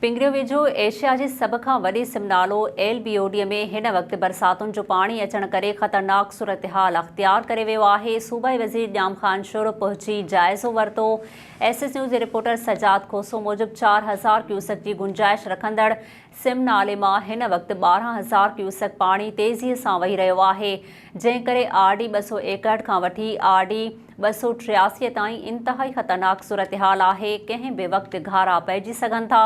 پنگريو ويجهو ايشيا جي سڀ کان وڏي سم نالو ايل بي او ڊي ۾ هن وقت برساتن جو پاڻي اچڻ ڪري خطرناڪ صورتحال اختيار ڪري ويو آهي، صوبائي وزير ڄام خان شورو پهچي جائزو ورتو، ايس ايس نيوز جي رپورٽر سجاد کوسو موجب 4000 ڪيوسڪ جي گنجائش رکندڙ سم نالي مان هن وقت 12000 ڪيوسڪ پاڻي تيزي سان وهي رهيو آهي، جنهن ڪري آر ڊي 261 کان وٺي آر ڊي 283 تائين انتهائي خطرناڪ صورتحال آهي، ڪنهن به وقت گهارا پئجي سگهن ٿا.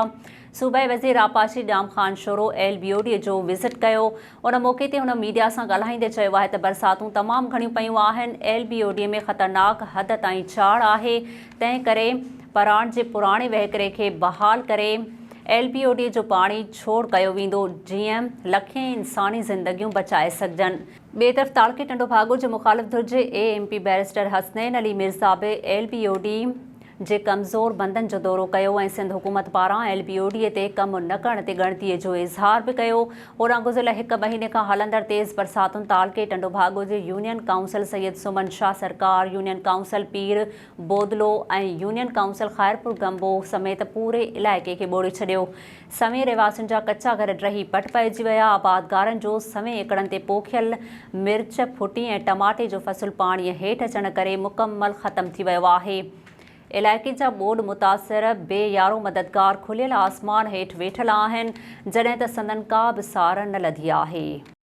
صوبائي وزير آبپاشي Jam Khan Shoro L B O D جو وزٽ ڪيو، ان موقعي تي هن ميڊيا سان ڳالهائيندي چيو آهي ته برساتون تمام گهڻيون پيون آهن، ايل بي او ڊي ۾ خطرناڪ حد تائين چاڙهه آهي، تنهن ڪري پراڻ جي پراڻي وهڪري کي بحال ڪري ايل بي او ڊي جو پاڻي ڇوڙ ڪيو ويندو، جيئن لکين انساني زندگيون بچائي سگهجن. ٻئي طرف تعلقي ٽنڊوڀاڳو جي مخالف ڌر جي A M P barrister Hasnain Ali Mirza به ايل بي او ڊي جي ڪمزور بندن جو دورو ڪيو ۽ سنڌ حڪومت پاران ايل بي او ڊي تي ڪم نه ڪرڻ تي ڳڻتي جو اظهار به ڪيو. هوڏانهن گذريل هڪ مهيني کان هلندڙ تيز برساتن تعلقي ٽنڊوڀاڳو جي union council Syed Suman Shah Sarkar, union council Pir Bodlo ۽ union council Khairpur Gambo سميت پوري علائقي کي ٻوڙي ڇڏيو. سوين رهواسين جا ڪچا گهر ڊهي پٽ پئجي ويا، آبادگارن جو سوين ايڪڙن تي پوکيل مرچ، ڦٽي ۽ ٽماٽي جو فصل پاڻيء هيٺ اچڻ ڪري مڪمل ختم ٿي ويو آهي. علائقي جا ٻوڏ متاثر بي يارو مددگار کليل آسمان هيٺ ويٺل آهن، جڏهن ته سندن ڪا به سار نه لڌي آهي.